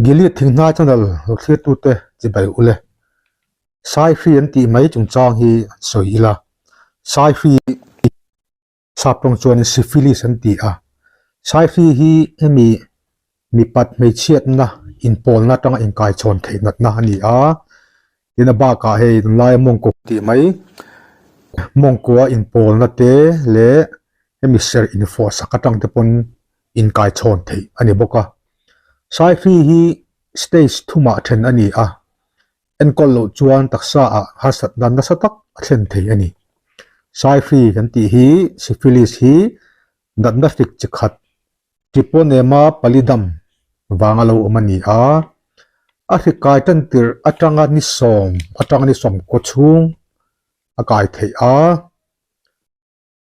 Gilead thinghnai channel lo thlirtute chibai ule. Saihri an tih mai chungchang hi an sawi ila. Saihri sap tawng chuanin syphilis an ti a. Saihri hi hemi mipat hmeichhiatna inpawlna atanga inkaichhawn theih natna a ni a. Tin a bakah hei tunlaia mawngkaw tih mai mawngkua inpawlna te leh hemi serh infawh sak atang te pawn inkaichhawn theih a ni bawk a. Saihri hi stage thumah then a ni a, enkawl loh chuan taksa ah harsatna nasa tak a thlen thei a ni. Saihri kan tih hi syphilis hi natna hrik chi khat Treponema pallidum vanga lo awm a ni a, a hri kai tan tirh atanga ni sawm atanga ni sawmkaw chhung a kai theih a,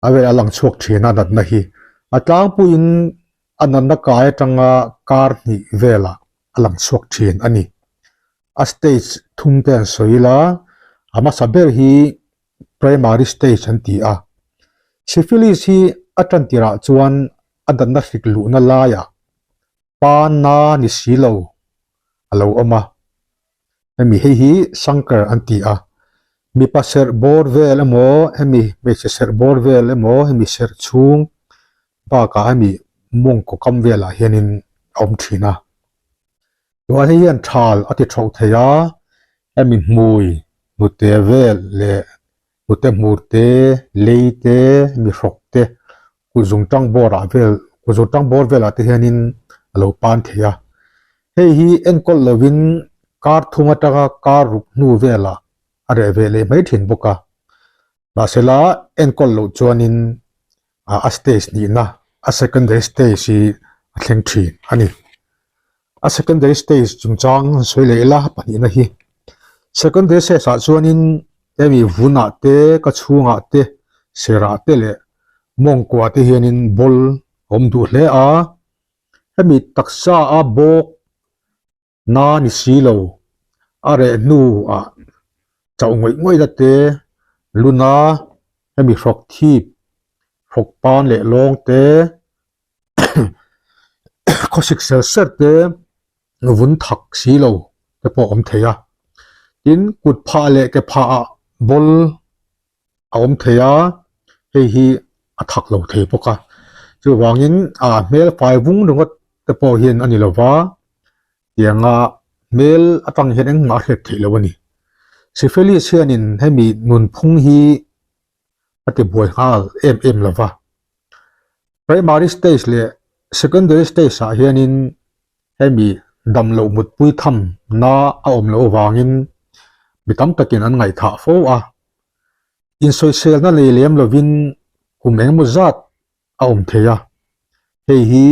a vel a lang chhuak thin a natna hi. A tlangpuiin a natna kai atanga kar hnih velah a lang chhuak thin a ni. A stage thum te an sawi ila, a hmasa ber hi primary stage an ti a. Syphilis hi a tan tirah chuan a danna hrik luhna laiah pa na ni si lo a lo awm a. Hemi hei hi Shankar an ti a. Mipa serh bawr vel emaw hemi hmeichhe serh bawr vel emaw hemi serh chhung bakah hemi mawngkaw kam velah hianin a awm thin a. Chuan hei hian thal a ti thauh thei a, hemi hmui hnute vel leh hnute hmur te, lei te, mi hrawk te, kut zung tang bawr ah vel kut zung tang bawr velah te hianin a lo pan thei a. Hei hi enkawl lovin kar thum atanga kar ruk hnu velah a reh ve leh mai thin bawk a. Mahsela enkawl loh chuanin a stage nihna a secondary stage hi a thleng thin a ni. A secondary stage chungchang han sawi leh ila pahnihna hi secondary stage ah chuanin hemi vunah te ka chhungah te serah te leh mawngkua te hianin ball a awm duh hle a hemi taksa a bawk Na ni si lo, a reh hnu ah chauh ngawih ngawih la te, luna hemi hrawk thip, hrawk pan leh lawng te, khawsik ser ser te, vun thak si lo te pawh a awm thei a. Tin, kut phah leh ke phah ah ball a awm thei a, hei hi a thak lo thei bawk a. Chuvangin a hmel fai vung ringawt te pawh hian a ni lo va, tianga hmel atang hian engmah a hriat theih loh a ni. Syphilis hianin hemi nunphung hi a ti buai nghal em em lo va. Primary stage leh secondary stage ah hianin hemi dam loh mutpui tham na a awm loh avangin mi tam takin an ngaihthah fo a. Insawiselna nei lem lovin kum engemaw zat a awm thei a, hei hi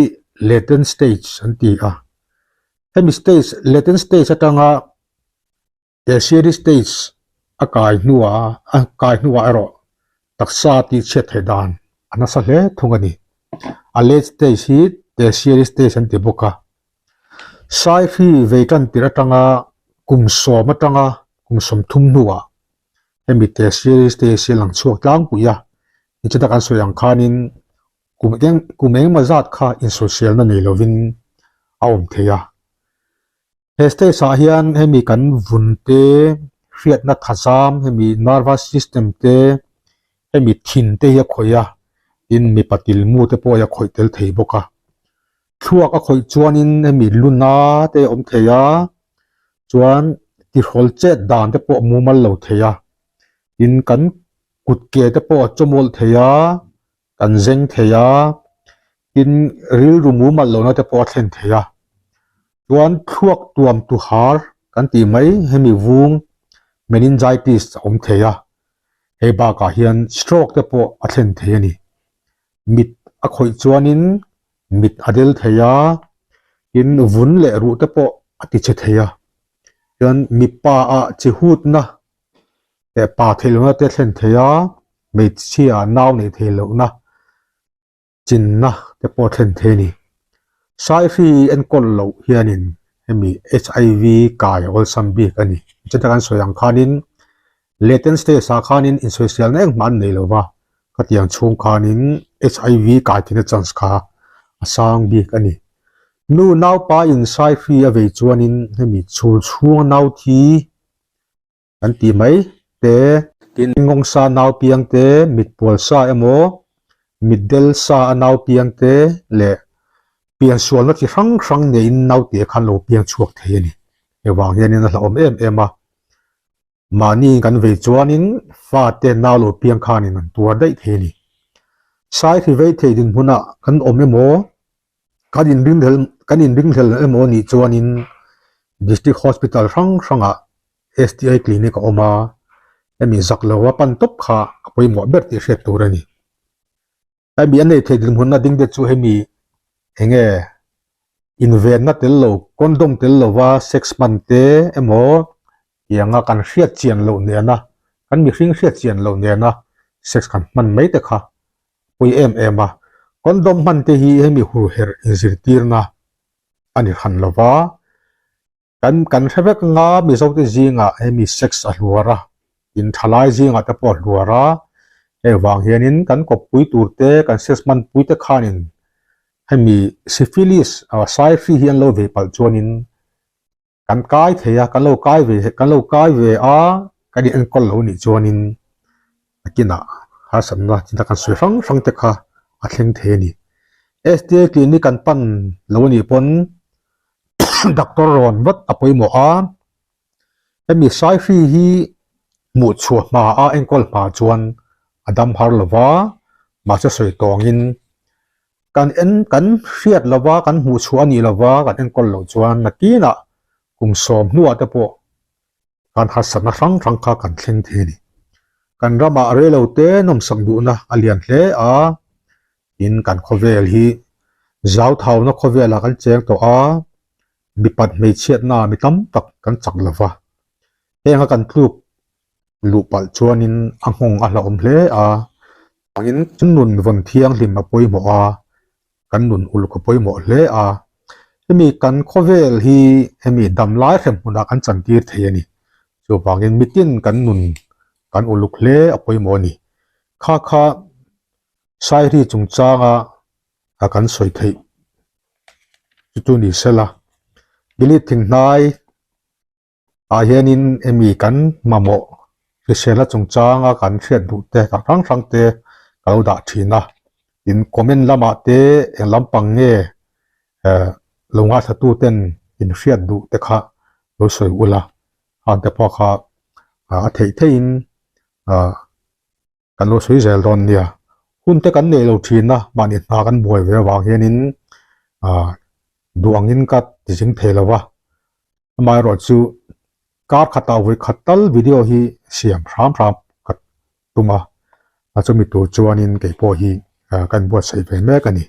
latent stage an ti a. Hemi stage, latent stage atanga tertiary stage a kai hnuah a kai hnuah erawh taksa tih chhiat theih dan a nasa hle thung a ni. A late stage hi tertiary stage an ti bawk a. Saifi vei tan tirh atanga kum sawm atanga kum 30 hnuah hemi tertiary stage hi a lang chhuak tlangpui a, nichata kan sawi ang khanin kum eng kum engemaw zat kha insawiselna nei lovin a awm thei a. He stage ah hian hemi kan vun te, hriatna thazam, hemi nervous system te, hemi thin te hi a khawih a, tin mipa tilmu te pawh hi a khawih tel thei bawk a. Thluak a khawih chuanin hemi luna te a awm thei a, chuan tihrawl chet dan te pawh a mumal lo thei a, tin kan kut ke te pawh a chawmawlh thei a, kan zeng thei a, tin rilru mumal lohna te pawh a thlen thei a. Chuan thluak tuam tuhar kan tih mai hemi vung meningitis a awm thei a, hei bakah hian stroke te pawh a thlen thei a ni. Mit a khawih chuanin mit a del thei a, tin vun leh ruh te pawh a ti chhe thei a. Chuan mipa ah chi hutna leh pa theih lohna te a thlen thei a, hmeichhia ah nau neih theih lohna chinna te pawh a thlen thei a ni. Saihri enkawl loh hianin hemi HIV kai a awlsam bik a ni. Chutah kan sawi ang khanin Latent stage ah khanin insawiselna engmah an nei lova, khatiang chhung khanin HIV kai theihna chance kha a sang bik a ni. Nu naupa in saihri a vei chuanin hemi chhul chhunga nau thi kan tih mai te, tin nghawng sa nau piang te, mit pual sa emaw mit del sa a nau piang te leh pian sualna chi hrang hrang neiin naute khan lo piang chhuak thei a ni. Hei vang hianin a hlauhawm em em a. Mahni kan vei chuanin fate nau lo piang khanin an tuar daih thei a ni. Saihri vei thei dinhmunah kan awm emaw, kan inringhlel kan inringhlel emaw nih chuanin District Hospital hrang hrangah STI Clinic a awm a, hemi zak lova pan tawp kha a pawimawh ber tih hriat tur a ni. Hemi a nei thei dinhmunna ding te chu hemi enge invenna tel lo, condom tel lova sex hman te emaw tianga kan hriat chian loh nena, kan mihring hriat chian loh nena sex kan hman mai te kha pui em em a. Condom hman te hi hemi hurherh inzirtirna a ni hran lova. Kan kan hre vek anga Mizote zingah hemi sex a hluar a, in thalai zingah te pawh a hluar a, hei vang hianin kan kawppui tur te, kan sex hmanpui te khanin hemi syphilis saihri hi an lo vei palh chuanin kan kai thei a, kan lo kai ve kan lo kai ve a, kan in enkawl lo nih chuanin a kinah harsatna chinta kan sawi hrang hrang te kha a thleng thei a ni. STA clinic kan pan lo a nih pawn doctor rawn vat a pawimawh a, hemi saihri hi hmuh chhuah hma a enkawl hma chuan a dam har lo va, mahse sawi tawngin kan en kan hriat lo va, kan hmuh chhuah a nih lo va, kan enkawl loh chuan nakinah kum sawm hnuah te pawh kan harsatna hrang hrang kha kan thleng thei a ni. Kan ramah reilo te nawmsak duhna a lian hle a, tin kan khawvel hi zauthauna khawvelah kan cheng tawh a, mipat hmeichhiatna mi tam tak kan chak lo va, heng a kan tluk luh palh chuanin a nghawng a hlauhawm hle a, chuvangin nun vawn thianghlim a pawimawh a, kan nun uluk a pawimawh hle a, hemi kan khawvel hi hemi dam lai hrem hmunah kan chantir thei a ni. Chuvangin mitin kan nun kan uluk hle a pawimawh a ni. Kha kha Saihri chungchanga a kan sawi theih chu chu ni sela. Delete thinghnai ah hianin hemi kan mamawh hriselna chungchanga kan hriat duh te tak hrang hrang te ka lo dah thin a, tin comment lamah te eng lampang nge eh lo ngaithla tu ten in hriat duh te kha lo sawi ula, hang te pawh kha a theih theihin ah. Kan lo sawi zel dawn nia. Hun te kan neih lo thin a, mahni hna kan buai ve avang hianin ah duh angin ka ti zing thei lo va. Amaherawhchu kar khatah vawi khat tal video hi siam hram hram ka tum a, a chumi tur chuanin keipawh hi ka inbuatsaih ve mek a ni.